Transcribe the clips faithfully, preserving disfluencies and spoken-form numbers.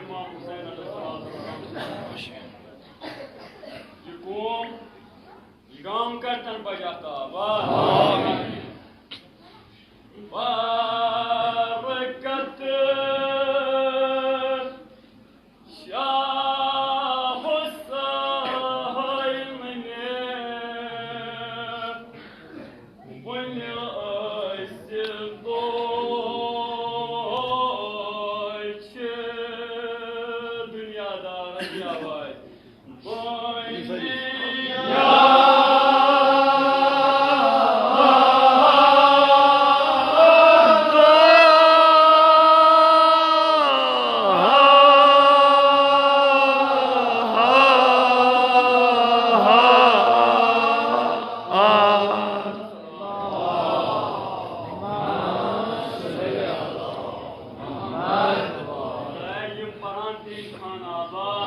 امام حسین علیہ السلام۔ یہ قوم، یہ گام کر تن بجا تو آباد۔ برکت شاہ حسین نے وُنہِ ٲسۍ تۄہہِ چھِ دُنیا دارن یوان۔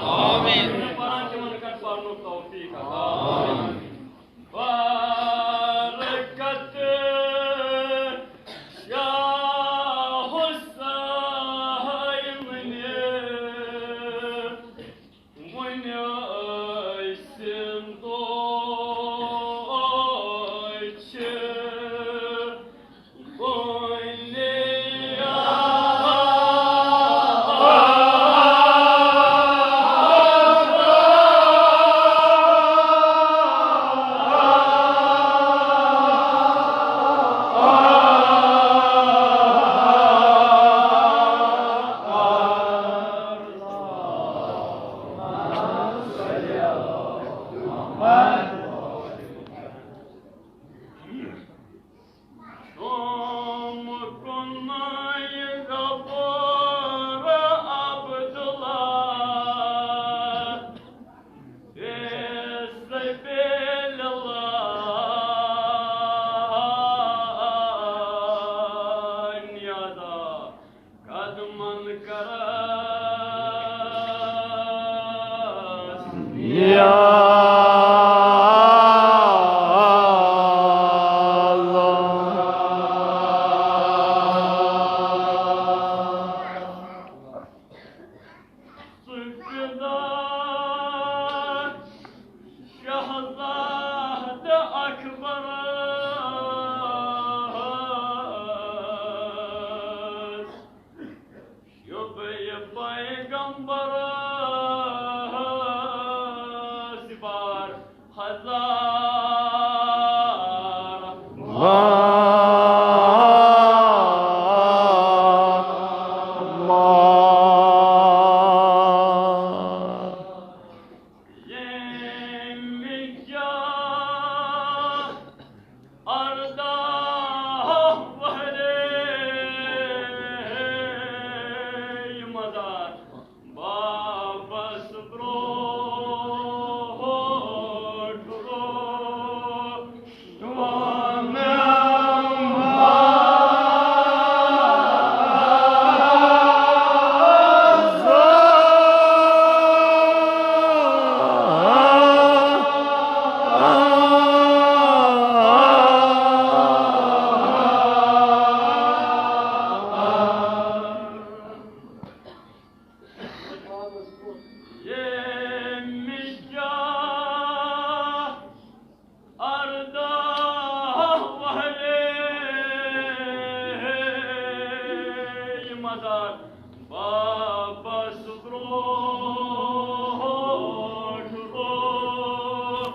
آمین۔ پران تمن کر پرنُک توفیق عطا۔ آمین۔ برکت شاہ حسین نے وُنہِ ٲسۍ تۄہہِ چھِ شوم کنائی غفور عبداللہ، بے سبیل اللہ نیازا۔ قدمن کرس یا اللہ۔ سُہ فدا شہزادٕ اکبر یوٚبے پیغمبر سپار ہزار۔ ییٚمہِ کیٛاہ ارداہ ؤہرے مزار بابس برٛونٛہہ برٛونٛہہ۔ ییٚمہِ کیٛاہ ارداہ ؤہرے مزار بابس برٛونٛہہ برٛونٛہہ۔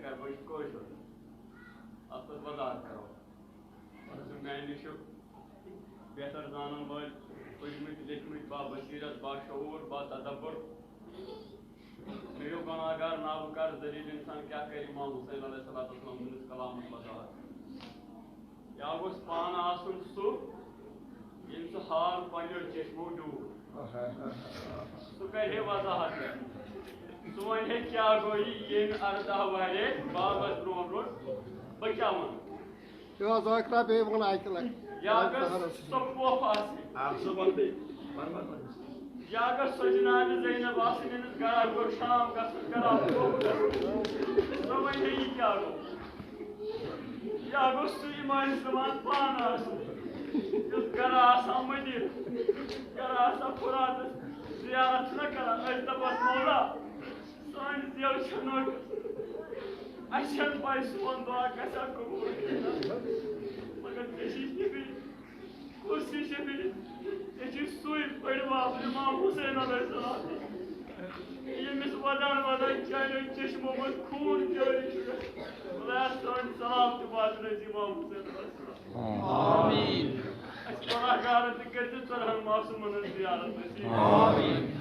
کَرٕ بہٕ یہِ کٲشُر۔ اَتھ پَتہٕ وضاحت کَرو۔ پَتہٕ چھُ میٛانہِ نِش بہتر زانَن وٲلۍ، پٔرۍمٕتۍ لیٚکھمٕتۍ، بابصیرت، باشعوٗر، باتدبر۔ مےٚ ہیوٗ گۄناہگار نابکار ذلیل اِنسان کیٛاہ کَرِ امام حسین علیہ الصلوۃ والسلام سٕنٛدِس کلامَس وضاحت؟ یا گوٚژھ پانہٕ آسُن سُہ، ییٚمۍ سُہ حال پنٛنیو چشمو ڈوٗر۔ سُہ کَرِ ہے وضاحت۔ سُہ وَنہِ ہے کیٛاہ گوٚو یہِ ییٚمۍ اَرداہ وَہرے بابَس برونٛہہ برونٛہہ بہٕ کیٛاہ وَنہٕ؟ یہِ حظ ٲخرا بیٚیہِ وَنہٕ اَکہِ لَٹہِ۔ یا اگر سۄ پوپھ آسہِ۔ آ، سُہ وَنہٕ بیٚیہِ۔ وَن، وَن، وَن۔ یا اگر سۄ جناب زینب آسہِ، ییٚمِس گرا گوٚو شام گژھُن، گرا گوٚو گژھُن۔ سۄ وَنہِ ہے یہِ کیٛاہ گوٚو؟ یا گوٚو سُہ امام زمان پانہٕ آسُن، یُس گرا آسان مدیٖنہٕ، گرا آسان فراتَس زیارت چھُنہ کران، أسۍ دَپَس مولا، سٲنۍ زٮ۪و چھِ نٔٹ۔ اَسہِ چھَنہٕ پَے سون دُعا گژھِ ہا قبوٗل کِنہٕ نہ۔ مگر ژےٚ چھِی شبیٖر، کُس چھُ شبیٖر؟ ژےٚ چھُے سُے بٔڑِ بَب امام حسین علیہ السلام، ییٚمِس وَدان وَدان چانیو چشمو منٛز خوٗن جٲری چھُ گژھان۔ خۄدایا، سٲنۍ سلام تہِ واتنٲوزِ امام حسین علیہ السلام۔ آمین۔ اَسہِ گۄناہگارَن تہِ کٔرۍ زِ ژۄدہَن معصوٗمَن ہٕنٛز زیارت نصیٖب۔ آمین۔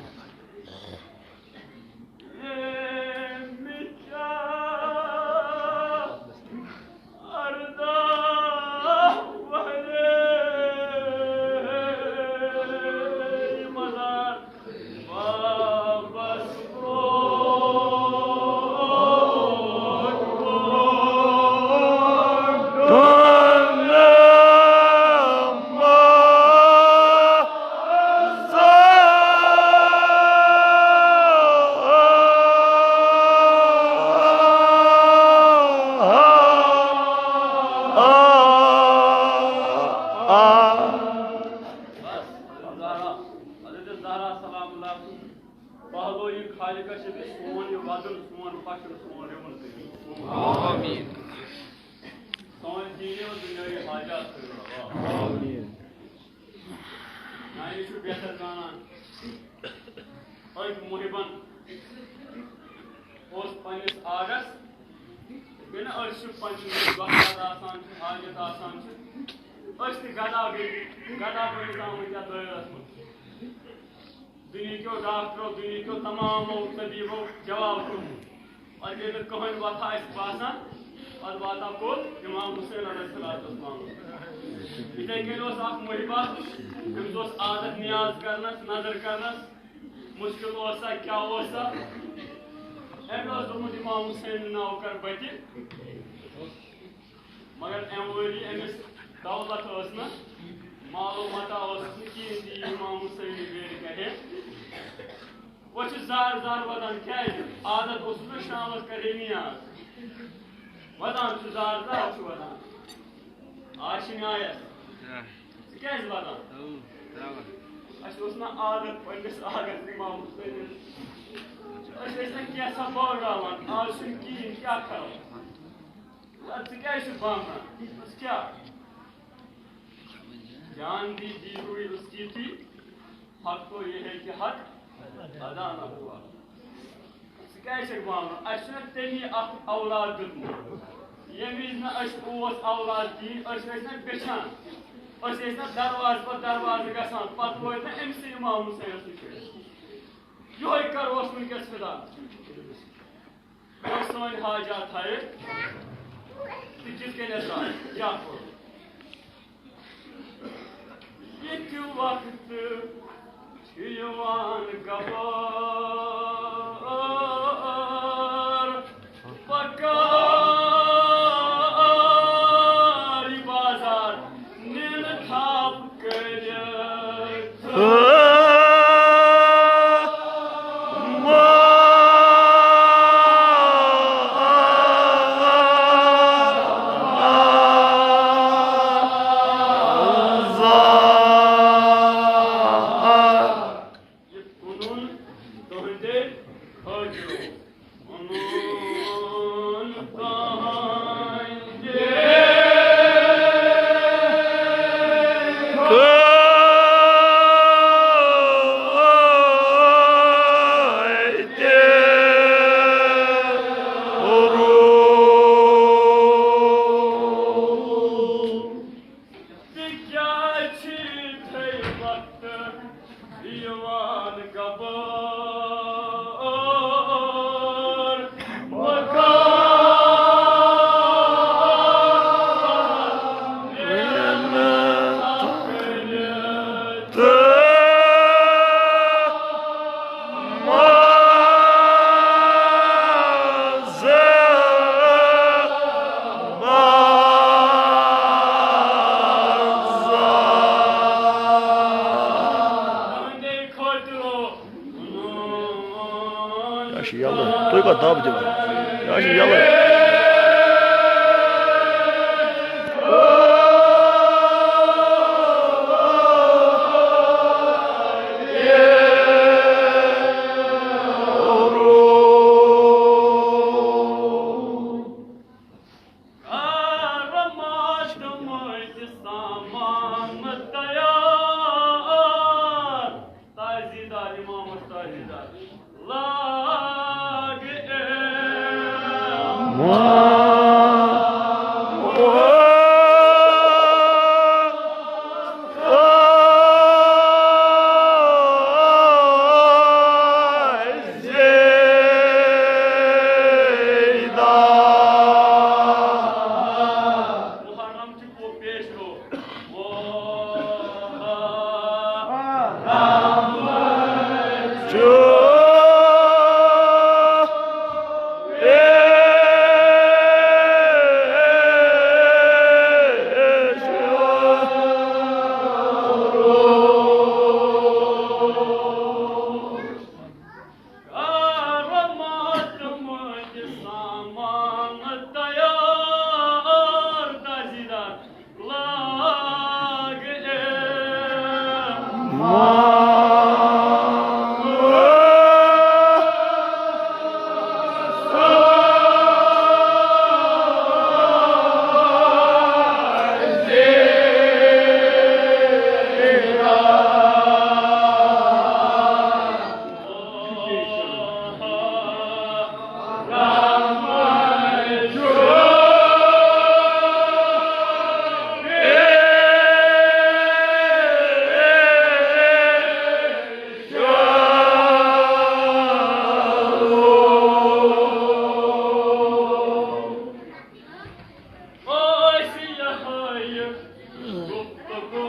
زہرا، حضرت زہرا سلام اللہ علیہا۔ پہلو یہِ خالقس چھِ بیٚیہِ سون یہِ وَدُن، سون پَشُن، سون رِوُن کٔرِتھ۔ آمین۔ سٲنۍ دینی و دُنیٲوی حاجات کٔرِو روا۔ آمین۔ میٛانہِ چھُ بہتر زانان۔ أکۍ محبن اوس پننِس آغس، یِتھ کٔنۍ أسۍ چھِ پننِس وقتس آسان چھِ، حاجت آسان چھِ، أسۍ تہِ گدا گٔمٕتۍ، گدا بٔنِتھ آمٕتۍ یتھ دٲیرس منٛز۔ دُنیہکیو ڈاکٹرو، دُنیہکیو تمامو طبیبو جواب کوٚرمُت۔ پتہٕ ییٚلہِ نہٕ کٕہٕنۍ وتھا اَسہِ باسان، پتہٕ واتان کوٚت؟ امام حسین علیہ الصلوۃ والسلام۔ یِتھے کٔنۍ اوس اکھ محبہ، أمِس اوس عادت نیاز کرنس، نظر کرنس، مشکل اوس سا، کیٛاہ اوس سا؟ أمۍ اوس دوٚپمُت، امام حسین ناو کر بہٕ تہِ۔ مگر امہِ ؤری أمِس دولت ٲس نہٕ، مال و متاع اوس نہٕ کِہیٖنۍ تہِ، یہِ امام حسینٕے بیٚیہِ کرِ ہے۔ وۄنۍ چھُ زار زار ودان، کیٛازِ؟ عادت اوسُس نہٕ شامس کرے نیاز۔ ودان چھُ، زار زار چھُ ودان۔ آز چھِ نیایس۔ ژٕ کیٛازِ ودان؟ اَسہِ اوس نہ عادت پننِس آغس امام حسینس۔ أسۍ ٲسۍ نہ کینٛژھا بٲگراوان، آز چھُنہٕ کِہیٖنۍ، کیٛاہ کرو؟ اَدٕ ژٕ کیٛازِ چھُکھ بامبران؟ بس کیٛاہ؟ جان دی دی ہوئی اس کی تھی، حق تو یہ ہے کہ حق ادا نہ ہوا۔ ژٕ کیٛازِ چھَکھ بامبران؟ اَسہِ چھُنہ تیٚمی اَکھ اولاد دیُتمُت۔ ییٚمہِ وِزِ نہٕ اَسہِ اوس اولاد کِہیٖنۍ، أسۍ ٲسۍ نہ بیٚچھان۔ أسۍ ٲسۍ نہ دروازٕ پَتہٕ دروازٕ گژھان، پَتہٕ وٲتۍ نہ أمۍسٕے امام حسینَس نِش أسۍ۔ یِہوٚے کَرو أسۍ وٕنۍکٮ۪س فِدا۔ اگر سٲنۍ حاجات تھایہِ، تہٕ کِتھ کٔنۍ اَسہِ آیہِ؟ کیٛاہ کوٚر؟ ییٚتہِ وقت چھُ یِوان گبار، پکار بازار نِن تھپھ کٔرِتھ۔ یہِ کُنُن تُہنٛدِ خٲطرٕ۔ کُنُن تُہنٛدِ خٲطرٕ۔ یَلہٕ، تُہۍ کَتھ دَب دِوان؟ یہِ حظ چھِ یَلہٕ۔ کر ماز تہٕ مٲنٛزِ سامان تیار۔ تازی دار، امامس تازی دار۔ Log A. محرم چھُ کو پیش رو۔ کر ماز تہٕ مٲنٛزِ سامان تیار، تازی دار۔ Log A. أسۍ یہِ ہٲیِتھ گفتگو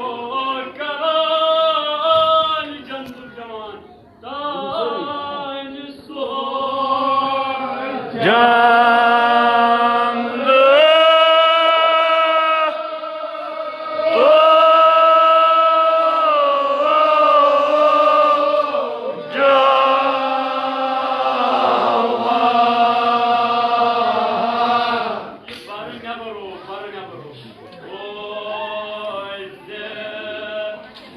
کران، جنتُک جوان تانۍ سُہ جنتُک جوان۔ یہِ بَرٕ نٮ۪بر اوس، بَرٕ نٮ۪بر اوس۔ روزِ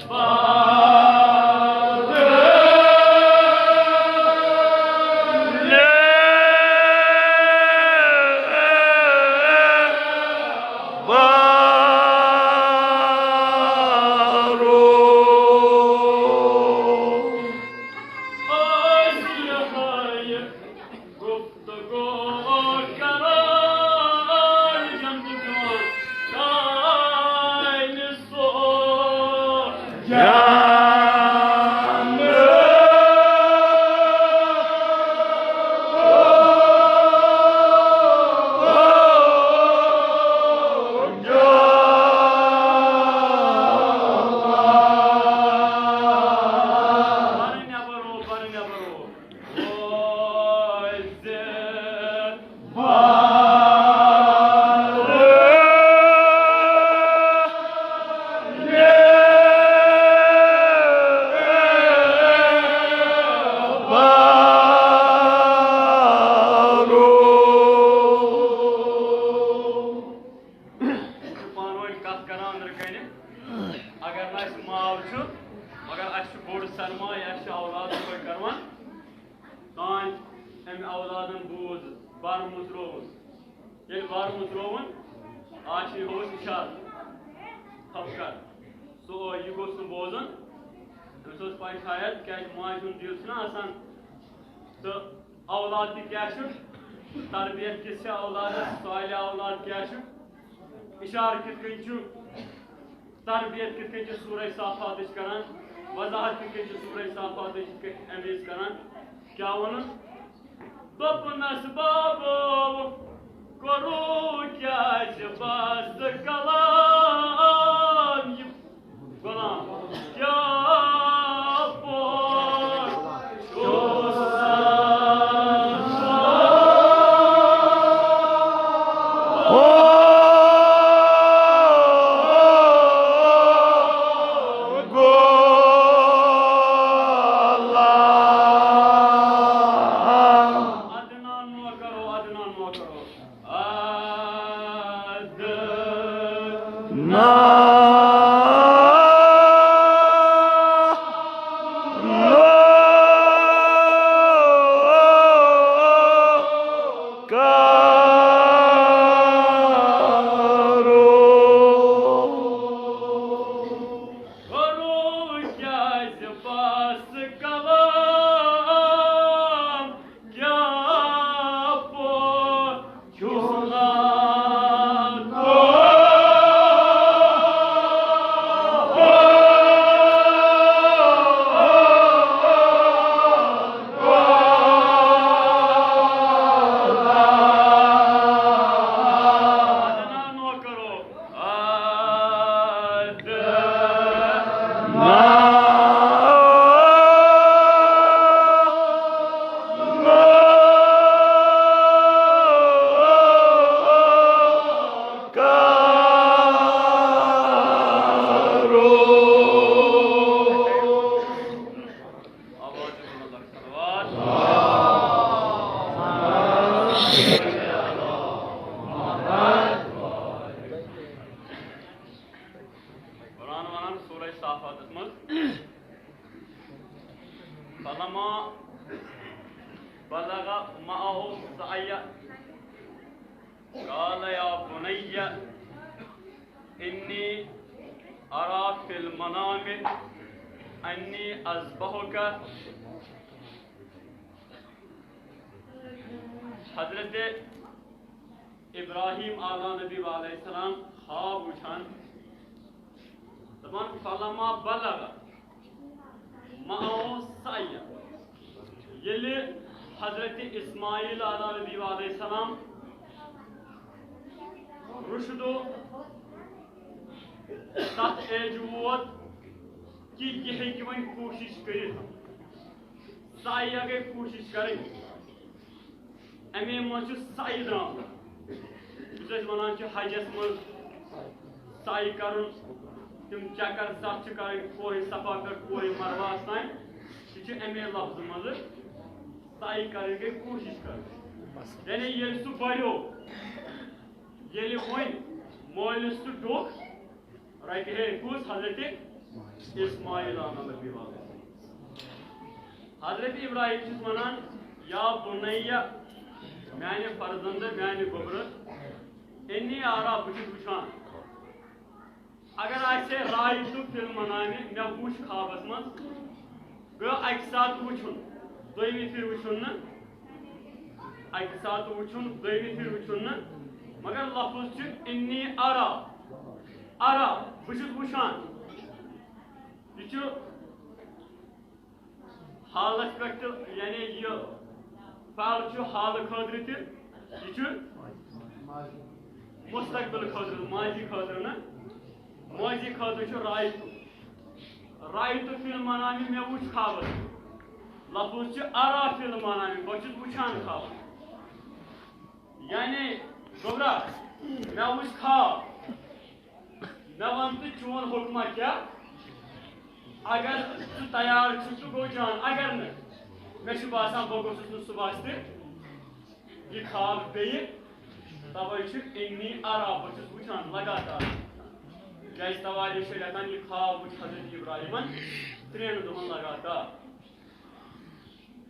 بَرٕ نٮ۪بر اوس۔ أسۍ یہِ ہٲیِتھ گفتگو کران، جنتُک جوان کانہِ سُہ جان۔ بَرٕ نٮ۪بر او، بَرٕ نٮ۪بر او۔ پانہٕ ؤنۍ کَتھ کَران أنٛدرٕ کَنہِ۔ اگر نہٕ اَسہِ مال چھُ، مگر اَسہِ چھُ بوٚڑ سرمایہِ، اَسہِ چھُ اولاد پٲدٕ کَرُن۔ تانۍ أمۍ اولادن بوٗز، بَر مُژرووُن۔ ییٚلہِ بَر مُژرووُن، آز چھِ یہِ ہوس اِشارٕ، خۄش کر۔ سُہ او-، یہِ گوٚژھ نہٕ بوزُن۔ أمِس اوس پَے شاید، کیٛازِ ماجہِ ہُنٛد دِل چھُنہ آسان۔ تہٕ اولاد تہِ کیٛاہ چھُ، تربیت کِژھ چھِ اولادس، صالح اولاد کیٛاہ چھُ، اِشارٕ کِتھ کٔنۍ چھُ۔ تربیت کِتھ کٔنۍ چھِ سورہ صافاتٕچ کران، وضاحت کِتھ کٔنۍ چھِ سورہ صافاتٕچ امیٖز کران، کیٛاہ وَنُن؟ دوٚپنَس، بابو، کوٚروٕ کیٛازِ بس کلام؟ یہِ غلام کیٛاہ پوٚر قرآن ونان سورہ صافاتس منٛز، فلما بلغ معه السعي قال يا بني إني أرى في المنام أني أذبحك۔ حضرت ابراہیم اعلیٰ نبی علیہ السلام خواب وٕچھان، دَپان، فلما بلغ معه السعي، ییٚلہِ حضرت اسماعیل اعلیٰ نبی علیہ السلام رُشدو تَتھ ایج ووت کہِ یہِ ہیٚکہِ وۄنۍ کوٗشِش کٔرِتھ، سعی گٔے کوٗشِش کَرٕنۍ۔ اَمے منٛز چھُ سعی درٛامُت، یُس أسۍ وَنان چھِ حجَس منٛز سعی کَرُن، تِم چکر ستھ چھِ کَرٕنۍ کوہِ صفا پٮ۪ٹھ کوہِ مروہَس تام، یہِ چھُ اَمے لفظہٕ منٛزٕ سعی کَرٕنۍ، گٔے کوٗشِش کَرٕنۍ۔ یعنی ییٚلہِ سُہ بَڑیو، ییٚلہِ وۄنۍ مٲلِس سُہ ڈوٚکھ، رَٹہِ ہے کُس؟ حضرت اسماعیل اعلیٰ نبی علیہ السلام۔ حضرت ابراہیم چھُس وَنان، یا بُنَیَّ، میانہِ فرزندٕ، میانہِ گوٚبرٕ، انی ارا، بہٕ چھُس وٕچھان۔ اگر آسہِ ہے رأیت فی المنام، مےٚ وُچھ خوابَس منٛز، گوٚو اَکہِ ساتہٕ وٕچھُن، دوٚیمہِ پھِرِ وٕچھُن نہٕ، اَکہِ ساتہٕ وٕچھُن، دوٚیمہِ پھِرِ وٕچھُن نہٕ، مگر لفظ چھُ انی ارا، ارا، بہٕ چھُس وٕچھان۔ یہِ چھُ حالس پٮ۪ٹھ تہِ، یعنی یہِ فعل چھُ حالہٕ خٲطرٕ تہِ، یہِ چھُ مستقبل خٲطرٕ، ماضی خٲطرٕ نہٕ، ماضی خٲطرٕ چھُ رأیت۔ رأیت فی المنام، مےٚ وُچھ خوابس۔ لفظ چھُ ارا فی المنام، بہٕ چھُس وٕچھان خواب۔ یعنی گوٚبرا، مےٚ وُچھ خواب۔ مےٚ وَن تہٕ چون حُکما کیٛاہ؟ اگر ژٕ تیار چھُکھ تہٕ گوٚو جان، اگر نہٕ، مےٚ چھُ باسان بہٕ گوٚژھُس نہٕ صُبحَس تہِ یہِ خواب بیٚیہِ۔ تَوَے چھُ انی ارا، بہٕ چھُس وٕچھان لگاتار۔ کیٛازِ تواری چھِ لیکھان، یہِ خواب وٕچھ حضرت ابراہیمن ترٛٮ۪ن دۄہَن لگاتار۔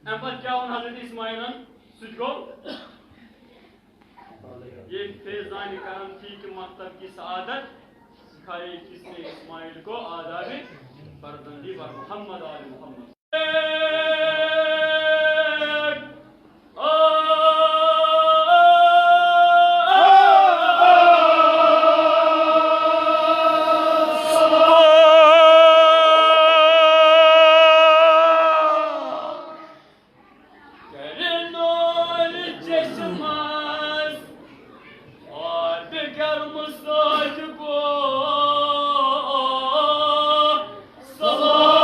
اَمہِ پَتہٕ کیٛاہ ووٚن حضرت اسماعیلن؟ سُہ تہِ گوٚو، یہ فیضان کرم تھی کہ مکتب کی سعادت سکھائے کس نے اسماعیل کو آداب فرزندی و محمد آل محمد۔ کرنول چشمس آب گرم سۭتۍ گوٚو سلام۔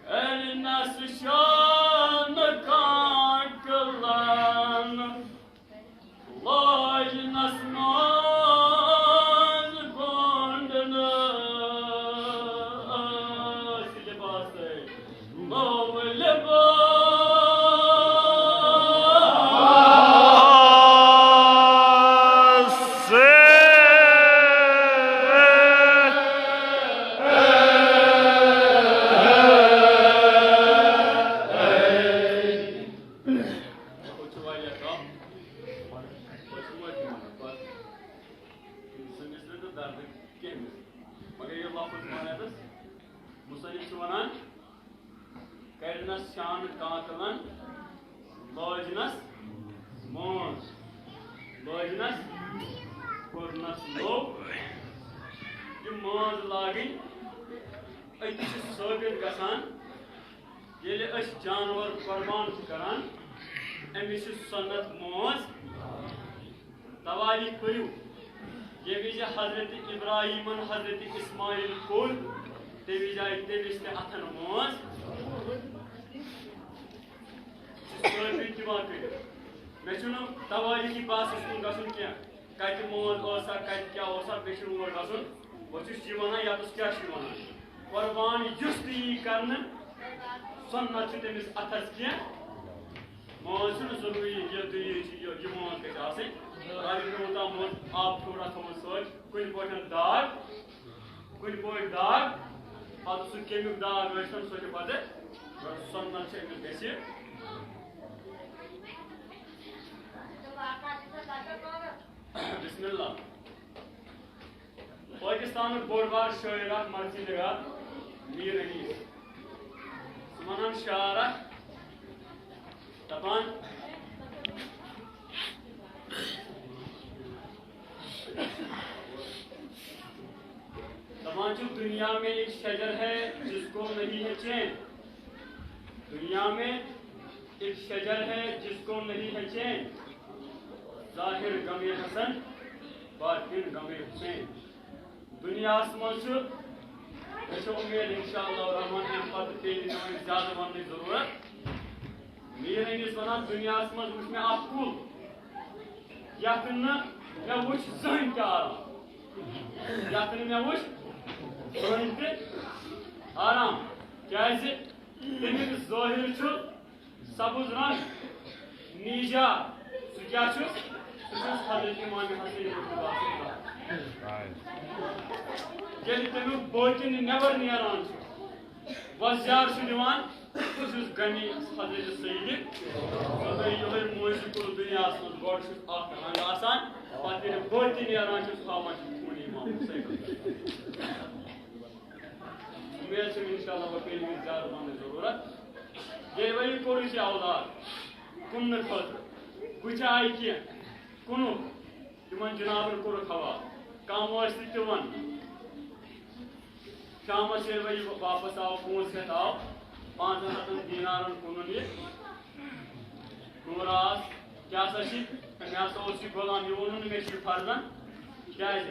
کرنس شان کانٛہہ کلن۔ لاجنس منٛز گونڈنس لباسے، نوٚو لباس۔ سٔمِس نہٕ تہٕ دردٕ کیٚمِس۔ مگر یہِ لفظ وَنان حظ، مُصنِف چھُ وَنان، کَرنَس شان کانٛتلَن، لٲجنَس مٲنٛز، لٲجنَس کوٚرنَس لوٚو۔ یہِ مٲنٛز لاگٕنۍ، أتی چھِ ثٲبت گژھان، ییٚلہِ أسۍ جانور قۄربان چھِ کران، أمِس چھِ سُنت مٲنٛز۔ تواری پٔرِو، ییٚمہِ وِزِ حضرت ابراہیمن حضرت اسماعیل کوٚر، تَمہِ وِزِ آیہِ تٔمِس تہِ اَتھن مٲنٛز۔ چھِ ثٲبت دِوان کٔرِتھ۔ مےٚ چھُنہٕ توٲریٖخی بحثس کُن گژھُن کینٛہہ۔ کتہِ مٲنٛز ٲسا، کتہِ کیٛاہ اوسا، مےٚ چھُنہٕ اور گژھُن۔ بہٕ چھُس یہِ ونان، یتس کیٛاہ چھُ ونان۔ قۄربان یُس تہِ یی کرنہٕ، سۄنت چھِ تٔمِس اَتھس کینٛہہ۔ مٲنٛز چھُنہٕ ضروٗری یہِ تہٕ یہِ چھِ یہِ، یہِ مٲنٛز گژھِ آسٕنۍ۔ اگر نہٕ اوتام مٲنٛز آب تھوڑا تھوٚومُت سۭتۍ، کُنہِ پٲٹھۍ داغ، کُنہِ پٲٹھۍ داغ، پتہٕ سُہ کَمیُک داغ ٲسۍتن، سۄ چھِ پتہٕ سۄنت چھِ أمِس گژھِ۔ بسم اللہ۔ پٲکِستانُک بوٚڑ بار شٲعر اکھ، مرژی نگار میٖر انیٖس۔ سُہ وَنان شعر اکھ، دَپان، دَپان چھُ، دنیا میں ایک شجر ہے جس کو نہیں ہے چین۔ دنیا میں ایک شجر ہے جس کو نہیں ہے چین۔ ظاہر غم حسن، باطن غم حسین۔ دُنیاہَس منٛز چھُ، مےٚ چھِ اُمید اِنشاء اللہ الرحمن اَمہِ پَتہٕ پیٚیہِ نہٕ مےٚ وۄنۍ زیادٕ وَننٕچ ضروٗرت۔ میٖر أنیٖس وَنان، دُنیاہَس منٛز وٕچھ مےٚ اَکھ کُل، یَتھ نہٕ مےٚ وٕچھ زٕہٕنۍ تہِ آرام۔ یَتھ نہٕ مےٚ وٕچھ زٕہٕنۍ تہِ آرام۔ کیٛازِ؟ تَمیُک ظٲہِر چھُ سبز رنگ، نیجا، سُہ کیٛاہ چھُ؟ سُہ چھُ حضرت امام حسن رضی اللہ عنہ۔ ییٚلہِ تَمیُک بٲطِن نٮ۪بر نیران چھُ، وۄزیار چھُ دِوان، سُہ چھُ غنی حضرت سید۔ سُہ گٔے یِہوٚے موٗزِکُل دُنیاہَس منٛز، گۄڈٕ چھُس اَکھ رنگ آسان، پَتہٕ ییٚلہِ بٲطِن نیران چھُ، سُہ ہاوان چھُ خوٗن امام حسین۔ اُمید چھِ اِنشاءاللہ وۄنۍ پیٚیہِ نہٕ زیادٕ وَننٕچ ضروٗرت۔ ییٚلہِ وۄنۍ یہِ کوٚرُکھ یہِ اولاد کٕننہٕ خٲطرٕ، بٕتھِ آیہِ کینٛہہ، کٕنُکھ، تِمَن جِنابَن کوٚرُکھ حوالہٕ، کَم ٲسۍ تہٕ تہِ وَن۔ شامَس ییٚلہِ وۄنۍ یہِ واپَس آو، پونٛسہٕ ہٮ۪تھ آو، پانٛژَن ہَتَن دینارَن کٕنُن یہِ۔ نوٗر آس، کیٛاہ سا چھِ؟ مےٚ ہسا اوس یہِ غلام، یہِ ووٚنُن نہٕ مےٚ چھُ یہِ فرزند۔ کیٛازِ؟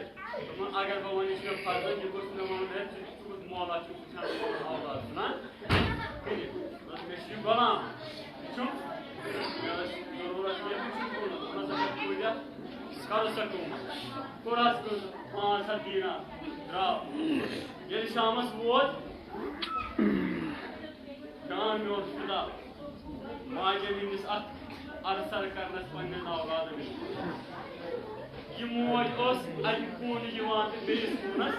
دوٚپُن، اگر بہٕ وَنہٕ یہِ چھُ مےٚ فرزند، یہِ گوٚژھ مےٚ وَنُن، ہے، ژٕ چھُکھ مولا، ژٕ چھُکھ وٕچھان میون اولاد چھُنہ کٔرِتھ۔ دوٚپُن، مےٚ چھُ یہِ غلام، یہِ چھُم، مےٚ ٲس ضروٗرت، یہِ چھُ کوٚرمُت۔ دوٚپُن، ہسا کَر ژٕ کٲم، کٔر حظ کٲم، پانٛژھ ہَتھ دینار درٛاو۔ ییٚلہِ شامَس ووت، جان میون خدا، ماجہِ ہٕنٛدِس اَتھ عرض سر کرنس پننٮ۪ن اولادن۔ یہِ موج ٲس اَکہِ خوٗنہٕ یِوان تہٕ بیٚیِس خوٗنس۔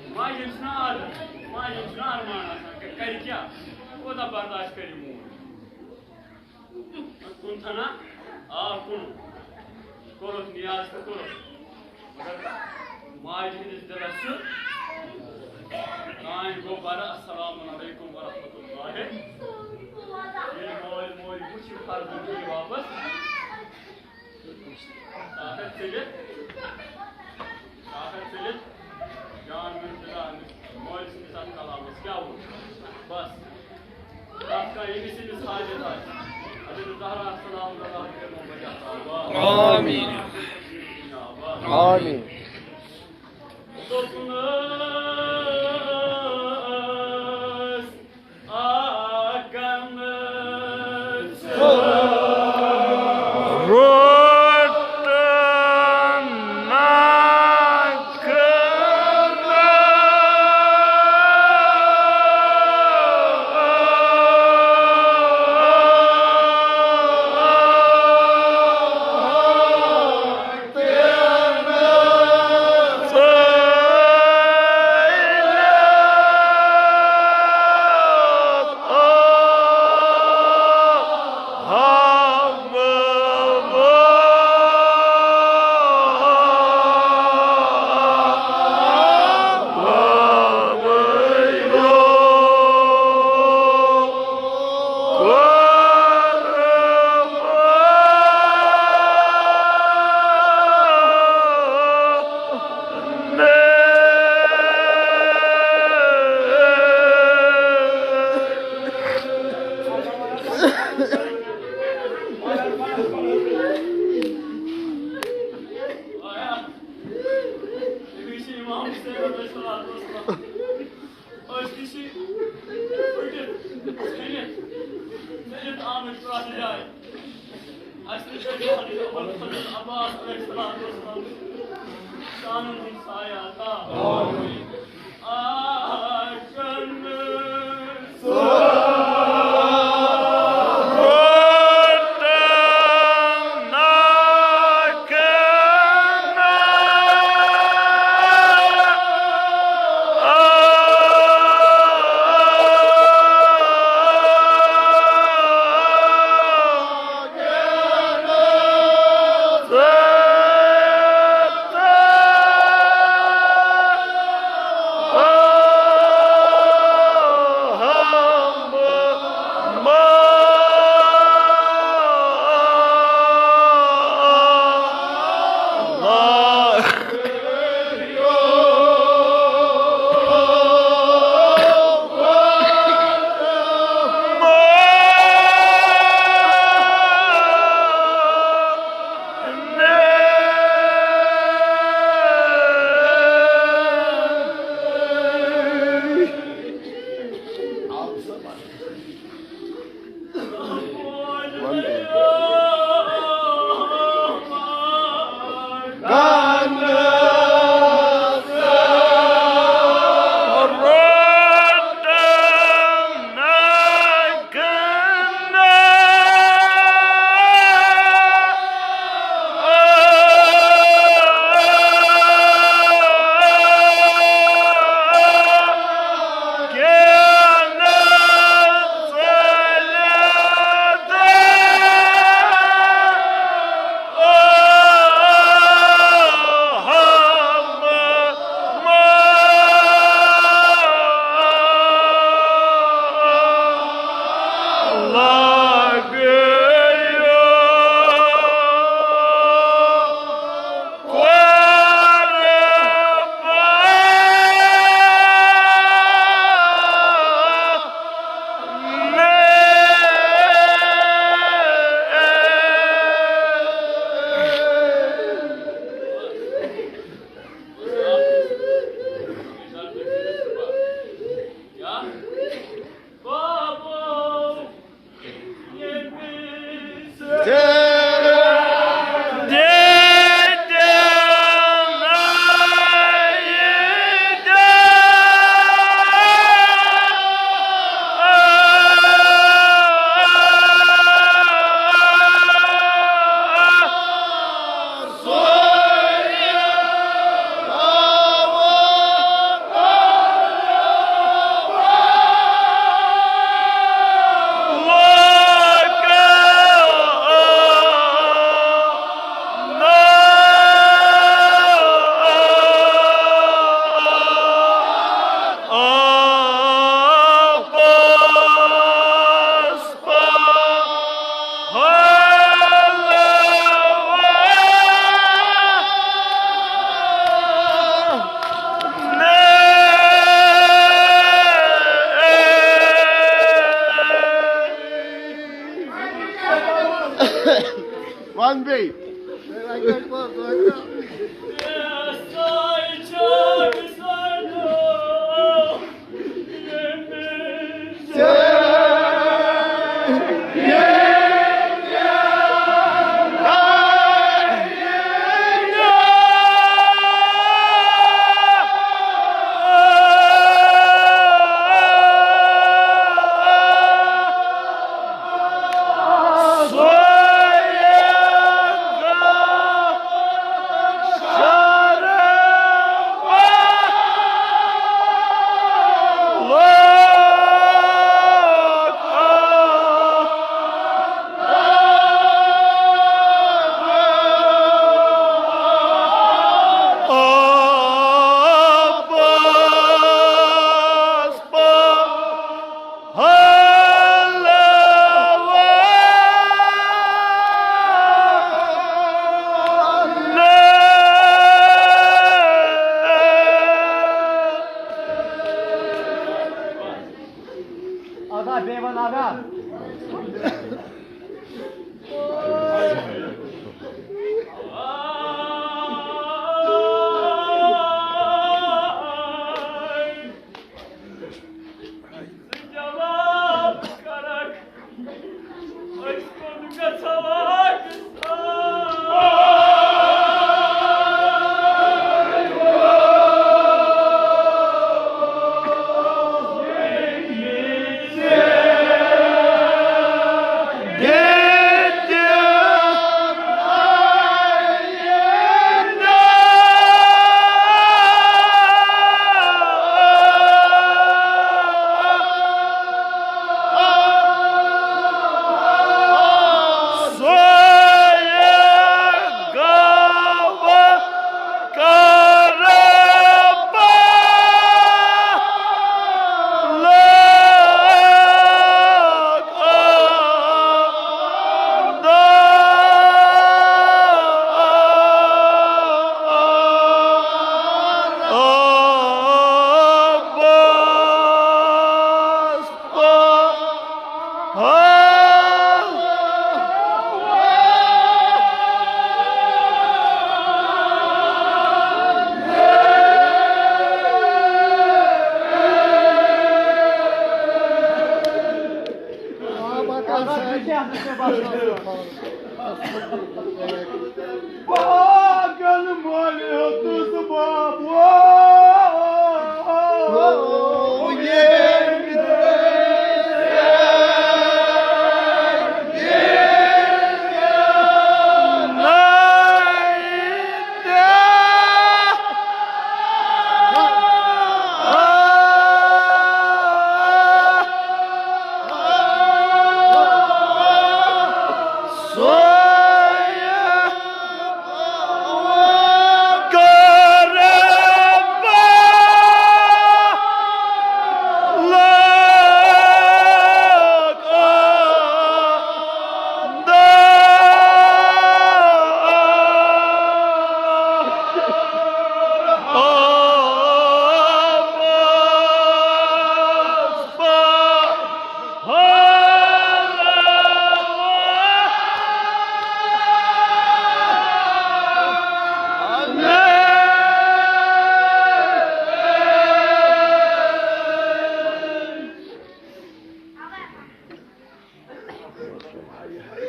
ماجہِ ہُنٛد چھُنہ عادت، ماجہِ ہُنٛد چھُنہ ارمان آسان، کہِ کرِ کیٛاہ، کوٗتاہ برداش کرِ یہِ موج۔ کُن تھنا، آ کُن۔ کوٚرُکھ نیاز تہٕ کوٚرُکھ۔ مگر ماجہِ ہٕنٛدِس دِلس چھُ کانٛہہ گوٚو بَرٕ، السلام علیکم ورحمۃ اللہ۔ ییٚلہِ مٲلۍ موج وٕچھ یہِ فرزند یی واپس، طاقت ژٔلِتھ، طاقت ژٔلِتھ، جان میون خدا أمِس مٲلۍ سٕنٛدِس اَتھ کلامس کیٛاہ ووٚن؟ بس۔ تَتھ کانٛہہ ییٚمِس ییٚمِس حاجت آسہِ، حضرت زہرا سلام اللہ علیہا کٔرِنو بجا آباد۔ آمین۔ آباد۔ آمین۔ دوٚپنَس آگن ژٕ روٚٹن نہ أسۍ تہِ چھِ پھٕٹِتھ، ژھیٚنِتھ، ژٔلِتھ آمٕتۍ پرٛٮ۪تھ جایہِ۔ اَسہِ تہِ چھُ حضرت ابوالفضل عباس علیہ الصلوۃ والسلام شانَن ہُنٛد سایہ عطا۔ وَن بیٚیہِ۔ آغا، بیٚیہِ وَن آغا۔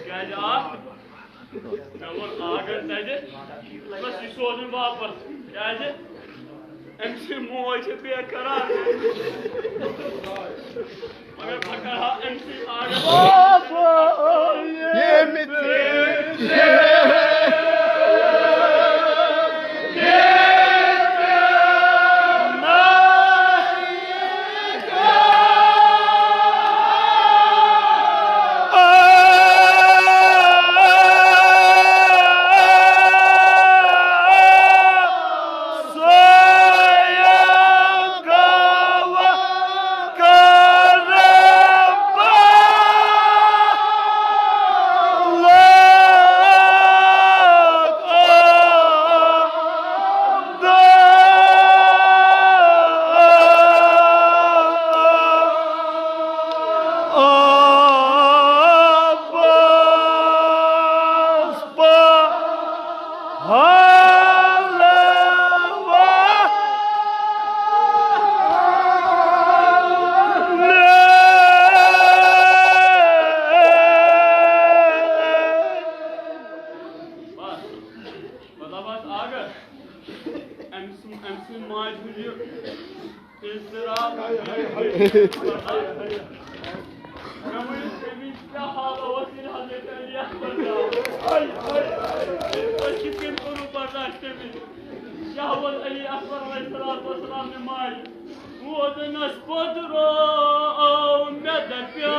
کیٛازِ آ؟ مےٚ ووٚن آگن تَتہِ، بس یہِ سوزُن واپس۔ کیٛازِ؟ أمۍ سٕنٛز موج چھِ بے قرار۔ مگر بہٕ کرٕ ہا أمۍ سٕنٛدۍ آگن۔ ییٚمہِ ژیٖرۍ مطلب، اتھ آگس أمۍ سُنٛد، أمۍ سٕنٛدِ ماجہِ ہُنٛد یہِ اضطراب۔ مےٚ ؤنِو، تَمِچ کیٛاہ حالت اوس ییٚلہِ حضرت علی اکبر درٛاو؟ تُہۍ کِتھ کٔنۍ کوٚروٕ برداشت تَمِچ؟ کیٛاہ ووٚن علی اکبر علیہ الصلوۃ والسلام نہِ ماجہِ؟ ووتنس پوٚت روو مےٚ دپیو،